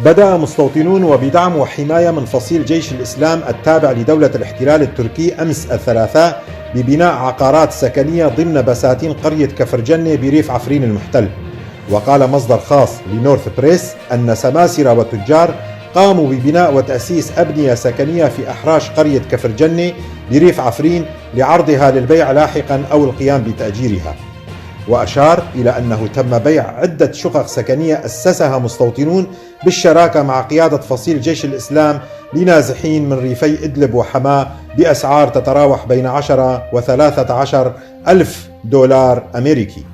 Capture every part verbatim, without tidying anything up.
بدأ مستوطنون وبدعم وحماية من فصيل جيش الإسلام التابع لدولة الاحتلال التركي أمس الثلاثاء ببناء عقارات سكنية ضمن بساتين قرية كفر جنة بريف عفرين المحتل. وقال مصدر خاص لنورث بريس أن سماسرة وتجار قاموا ببناء وتأسيس أبنية سكنية في أحراش قرية كفر جنة بريف عفرين لعرضها للبيع لاحقا أو القيام بتأجيرها. وأشار إلى أنه تم بيع عدة شقق سكنية أسسها مستوطنون بالشراكة مع قيادة فصيل جيش الإسلام لنازحين من ريفي إدلب وحماة بأسعار تتراوح بين عشرة وثلاثة عشر ألف دولار أمريكي.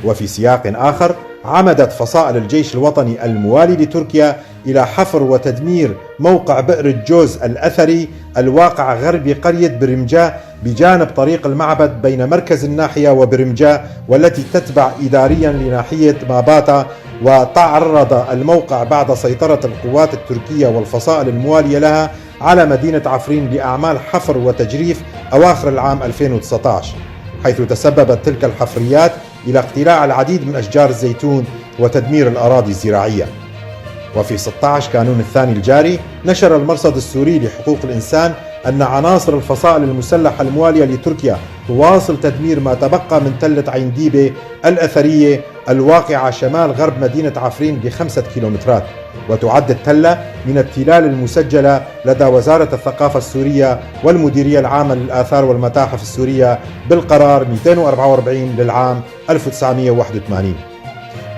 وفي سياق آخر، عمدت فصائل الجيش الوطني الموالي لتركيا إلى حفر وتدمير موقع بئر الجوز الأثري الواقع غرب قرية برمجا بجانب طريق المعبد بين مركز الناحية وبرمجا، والتي تتبع إداريا لناحية ماباتا. وتعرض الموقع بعد سيطرة القوات التركية والفصائل الموالية لها على مدينة عفرين لأعمال حفر وتجريف أواخر العام ألفين وتسعتاش، حيث تسببت تلك الحفريات إلى اقتلاع العديد من أشجار الزيتون وتدمير الأراضي الزراعية. وفي ستاش كانون الثاني الجاري، نشر المرصد السوري لحقوق الإنسان أن عناصر الفصائل المسلحة الموالية لتركيا تواصل تدمير ما تبقى من تلة عين ديبة الأثرية الواقعة شمال غرب مدينة عفرين بخمسة كيلومترات. وتعد التلة من التلال المسجلة لدى وزارة الثقافة السورية والمديرية العامة للآثار والمتاحف السورية بالقرار ميتين وأربعة وأربعين للعام ألف وتسعمية وواحد وثمانين.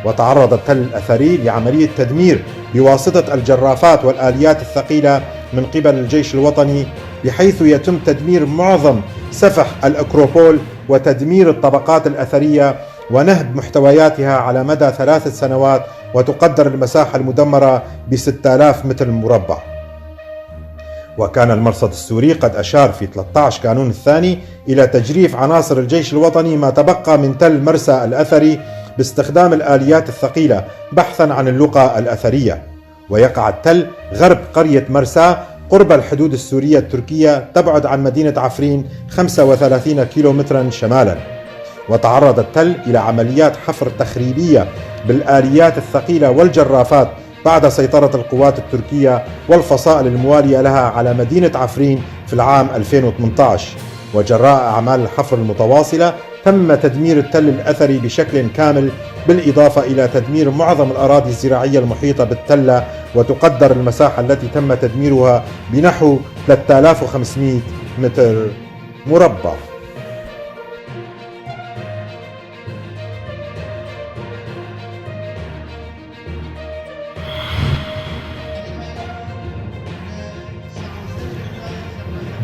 وتعرض التل الأثري لعملية تدمير بواسطة الجرافات والآليات الثقيلة من قبل الجيش الوطني، بحيث يتم تدمير معظم سفح الأكروبول وتدمير الطبقات الأثرية ونهب محتوياتها على مدى ثلاث سنوات، وتقدر المساحة المدمرة بستة آلاف متر مربع. وكان المرصد السوري قد أشار في تلتاش كانون الثاني إلى تجريف عناصر الجيش الوطني ما تبقى من تل مرسى الأثري باستخدام الآليات الثقيلة بحثا عن اللقى الأثرية. ويقع التل غرب قرية مرسى قرب الحدود السورية التركية، تبعد عن مدينة عفرين خمسة وثلاثين كيلومترا شمالا. وتعرض التل إلى عمليات حفر تخريبية بالآليات الثقيلة والجرافات بعد سيطرة القوات التركية والفصائل الموالية لها على مدينة عفرين في العام ألفين وثمنتاش. وجراء أعمال الحفر المتواصلة، تم تدمير التل الأثري بشكل كامل، بالإضافة إلى تدمير معظم الأراضي الزراعية المحيطة بالتلة، وتقدر المساحة التي تم تدميرها بنحو ثلاثة آلاف وخمسمية متر مربع.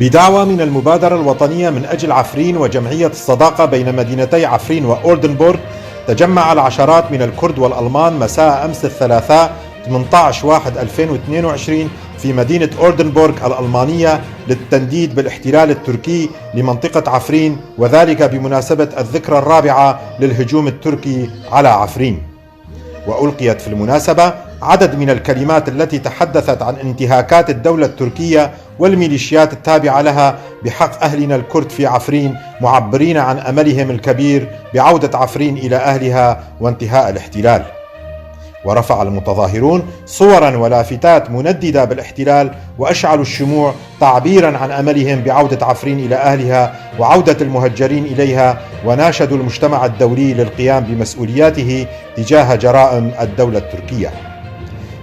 بدعوة من المبادرة الوطنية من أجل عفرين وجمعية الصداقة بين مدينتي عفرين وأوردنبورغ، تجمع العشرات من الكرد والألمان مساء أمس الثلاثاء ثمنتاش واحد ألفين واثنين وعشرين في مدينة أوردنبورغ الألمانية للتنديد بالاحتلال التركي لمنطقة عفرين، وذلك بمناسبة الذكرى الرابعة للهجوم التركي على عفرين. وألقيت في المناسبة عدد من الكلمات التي تحدثت عن انتهاكات الدولة التركية والميليشيات التابعة لها بحق أهلنا الكرد في عفرين، معبرين عن أملهم الكبير بعودة عفرين إلى أهلها وانتهاء الاحتلال. ورفع المتظاهرون صورا ولافتات منددة بالاحتلال، وأشعلوا الشموع تعبيرا عن أملهم بعودة عفرين إلى أهلها وعودة المهجرين إليها، وناشدوا المجتمع الدولي للقيام بمسؤولياته تجاه جرائم الدولة التركية.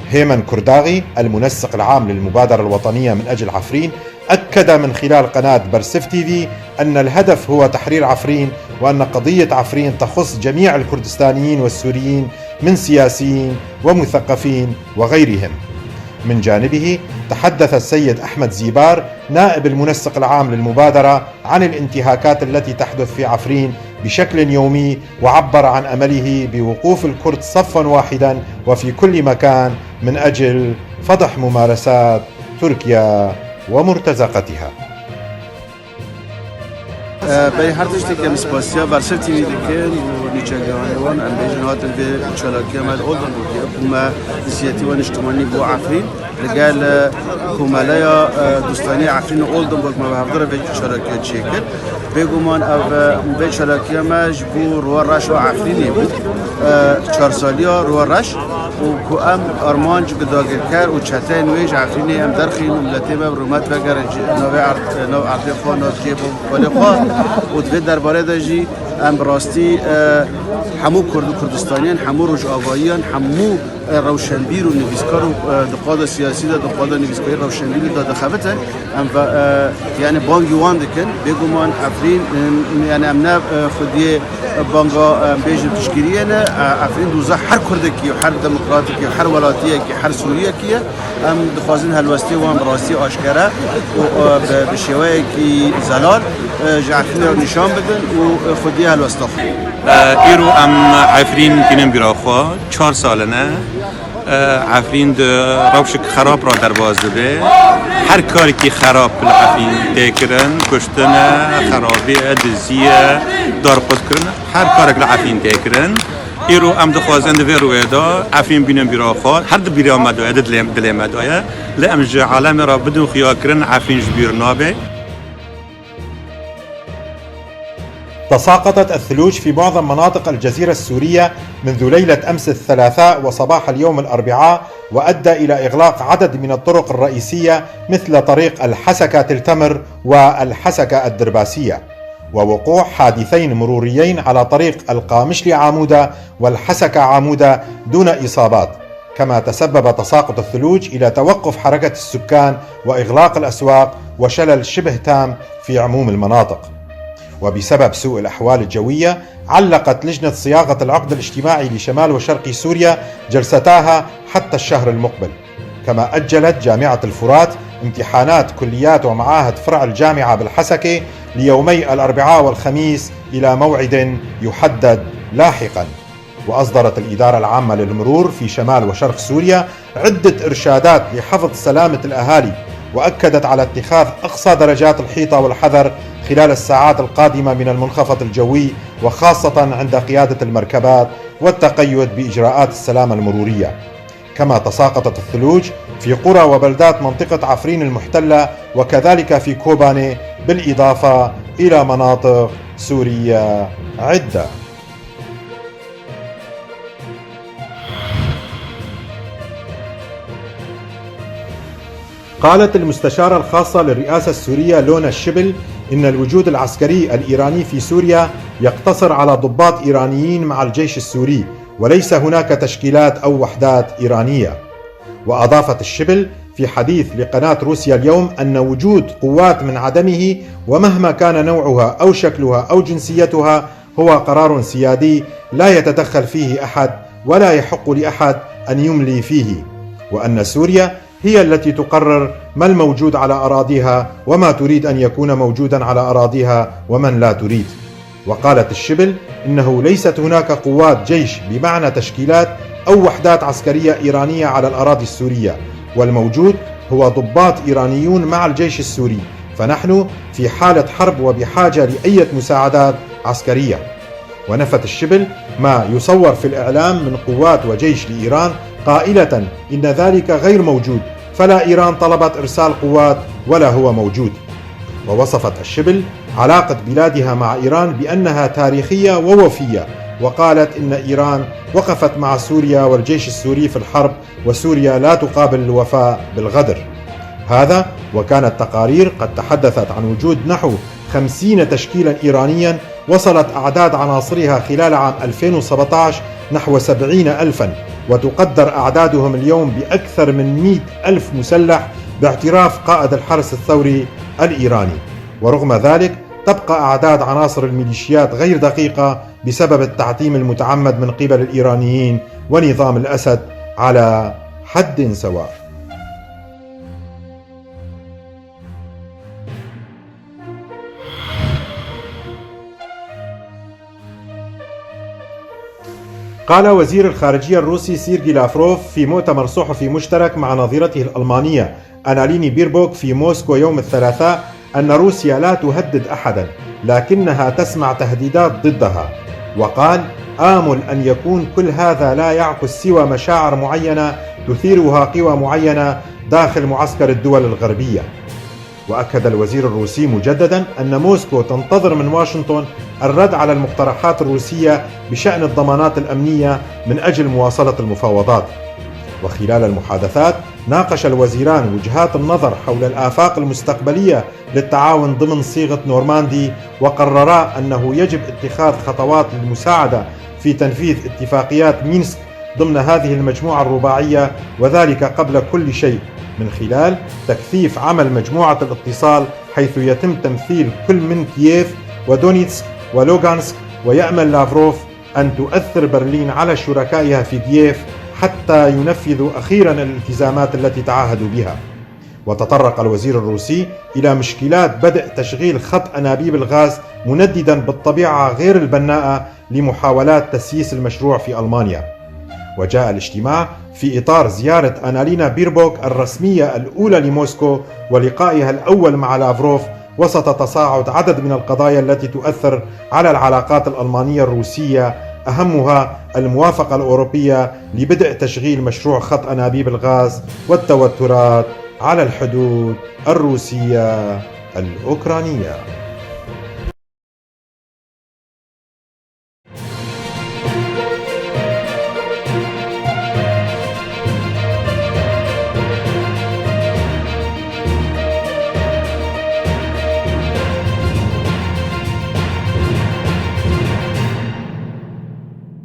هيمن كرداغي، المنسق العام للمبادرة الوطنية من أجل عفرين، أكد من خلال قناة برسف تي في أن الهدف هو تحرير عفرين، وأن قضية عفرين تخص جميع الكردستانيين والسوريين من سياسيين ومثقفين وغيرهم. من جانبه، تحدث السيد أحمد زيبار نائب المنسق العام للمبادرة عن الانتهاكات التي تحدث في عفرين بشكل يومي، وعبر عن أمله بوقوف الكرد صفا واحدا وفي كل مكان من أجل فضح ممارسات تركيا ومرتزقتها. Berî her tiştî em spasiya Bersev T V dikin û nîçegihanê wan, em bêjin hatin vê çalakiya me li Oldenburgê ku me ziyetî we niştimanî bû Efrîn. Li gel, e, Komeleya, e, Dostanî Efrîn û Oldenburg me bi hevdu re vê çalakiya çêkir. Bêguman ev, e, vê çalakiya me ji bo Rûwa Reş û Efrînê bû. E, çar saliya Rûwa Reş. û ku em armanc bi dagirker û çeteyên wê ji Efrînê em derxîn û miletê me bi rûmet vegerin ji navê erd-, nav erdê xwe, nav cihê bo-, balê xwe û di vê derbarê de jî em bi rastî, e, hemû Kurd û Kurdistaniyan, hemû Rojavayiyan, hemû, e, rewşenbîr û nivîskar û, e, di qada siyasî de, di qada nivîskarî rewşenbîrî de dixebitin. Em ve, e, yani bangî wan dikin. Bêguman Efrîn, e, yani em ne, e, xwediyê banga, e, bêjin piştgiriyê ne. E, Efrîn doza her Kurdekî, her demokratekî, her welatiyekî, her Sûriyekî ye. Em dixwazin helwestê wan bi rastî aşkere û, e, bi, bi şêweyekî zelal, e, ji Efrînê re nîşan bidin û, e, xwediyê helwesta xwe. E, îro em Efrîn tînin bîra xwe, çar sal e ne. Efrîn di rewşek xerab re derbas dibe. Her karekî xerab li Efrîn tê kirin, kuştin e, xerabî ye, dizî ye, darxurtkirin, her karek li Efrîn tê kirin. Îro em dixwazin di vê rûyê de Efrîn bînin bîra xwe, her di bîra me de ye, di dilê, dilê me de ye. Lê em ji alemê re bidin xuyakirin, Efrîn ji bîr nabe. تساقطت الثلوج في معظم مناطق الجزيرة السورية منذ ليلة أمس الثلاثاء وصباح اليوم الأربعاء، وأدى إلى إغلاق عدد من الطرق الرئيسية مثل طريق الحسكة تل تمر والحسكة الدرباسية، ووقوع حادثين مروريين على طريق القامشلي عامودة والحسكة عامودة دون إصابات. كما تسبب تساقط الثلوج إلى توقف حركة السكان وإغلاق الأسواق وشلل شبه تام في عموم المناطق. وبسبب سوء الأحوال الجوية، علقت لجنة صياغة العقد الاجتماعي لشمال وشرق سوريا جلستاها حتى الشهر المقبل، كما أجلت جامعة الفرات امتحانات كليات ومعاهد فرع الجامعة بالحسكة ليومي الأربعاء والخميس إلى موعد يحدد لاحقا. وأصدرت الإدارة العامة للمرور في شمال وشرق سوريا عدة إرشادات لحفظ سلامة الأهالي، وأكدت على اتخاذ أقصى درجات الحيطة والحذر خلال الساعات القادمة من المنخفض الجوي، وخاصة عند قيادة المركبات والتقيد بإجراءات السلامة المرورية. كما تساقطت الثلوج في قرى وبلدات منطقة عفرين المحتلة، وكذلك في كوباني، بالإضافة إلى مناطق سورية عدة. قالت المستشارة الخاصة للرئاسة السورية لونا الشبل إن الوجود العسكري الإيراني في سوريا يقتصر على ضباط إيرانيين مع الجيش السوري، وليس هناك تشكيلات أو وحدات إيرانية. وأضافت الشبل في حديث لقناة روسيا اليوم أن وجود قوات من عدمه، ومهما كان نوعها أو شكلها أو جنسيتها، هو قرار سيادي لا يتدخل فيه أحد ولا يحق لأحد أن يملي فيه، وأن سوريا هي التي تقرر ما الموجود على أراضيها وما تريد أن يكون موجودا على أراضيها ومن لا تريد. وقالت الشبل إنه ليست هناك قوات جيش بمعنى تشكيلات أو وحدات عسكرية إيرانية على الأراضي السورية، والموجود هو ضباط إيرانيون مع الجيش السوري، فنحن في حالة حرب وبحاجة لأية مساعدات عسكرية. ونفت الشبل ما يصور في الإعلام من قوات وجيش لإيران، قائلة إن ذلك غير موجود، فلا إيران طلبت إرسال قوات ولا هو موجود. ووصفت الشبل علاقة بلادها مع إيران بأنها تاريخية ووفية، وقالت إن إيران وقفت مع سوريا والجيش السوري في الحرب، وسوريا لا تقابل الوفاء بالغدر. هذا وكانت تقارير قد تحدثت عن وجود نحو خمسين تشكيلا إيرانيا وصلت أعداد عناصرها خلال عام ألفين وسبعتاش نحو سبعين ألفا، وتقدر أعدادهم اليوم بأكثر من مئة ألف مسلح باعتراف قائد الحرس الثوري الإيراني. ورغم ذلك، تبقى أعداد عناصر الميليشيات غير دقيقة بسبب التعتيم المتعمد من قبل الإيرانيين ونظام الأسد على حد سواء. قال وزير الخارجية الروسي سيرجي لافروف في مؤتمر صحفي مشترك مع نظيرته الألمانية أناليني بيربوك في موسكو يوم الثلاثاء أن روسيا لا تهدد أحدا، لكنها تسمع تهديدات ضدها. وقال: آمل أن يكون كل هذا لا يعكس سوى مشاعر معينة تثيرها قوى معينة داخل معسكر الدول الغربية. وأكد الوزير الروسي مجددا أن موسكو تنتظر من واشنطن الرد على المقترحات الروسية بشأن الضمانات الأمنية من أجل مواصلة المفاوضات. وخلال المحادثات، ناقش الوزيران وجهات النظر حول الآفاق المستقبلية للتعاون ضمن صيغة نورماندي، وقررا أنه يجب اتخاذ خطوات للمساعدة في تنفيذ اتفاقيات مينسك ضمن هذه المجموعة الرباعية، وذلك قبل كل شيء من خلال تكثيف عمل مجموعة الاتصال، حيث يتم تمثيل كل من كييف ودونيتسك ولوغانسك، ويأمل لافروف أن تؤثر برلين على شركائها في كييف حتى ينفذوا أخيرا الالتزامات التي تعهدوا بها. وتطرق الوزير الروسي إلى مشكلات بدء تشغيل خط أنابيب الغاز، منددا بالطبيعة غير البناءة لمحاولات تسييس المشروع في ألمانيا. وجاء الاجتماع في إطار زيارة أنالينا بيربوك الرسمية الأولى لموسكو ولقائها الأول مع لافروف، وسط تصاعد عدد من القضايا التي تؤثر على العلاقات الألمانية الروسية، أهمها الموافقة الأوروبية لبدء تشغيل مشروع خط أنابيب الغاز والتوترات على الحدود الروسية الأوكرانية.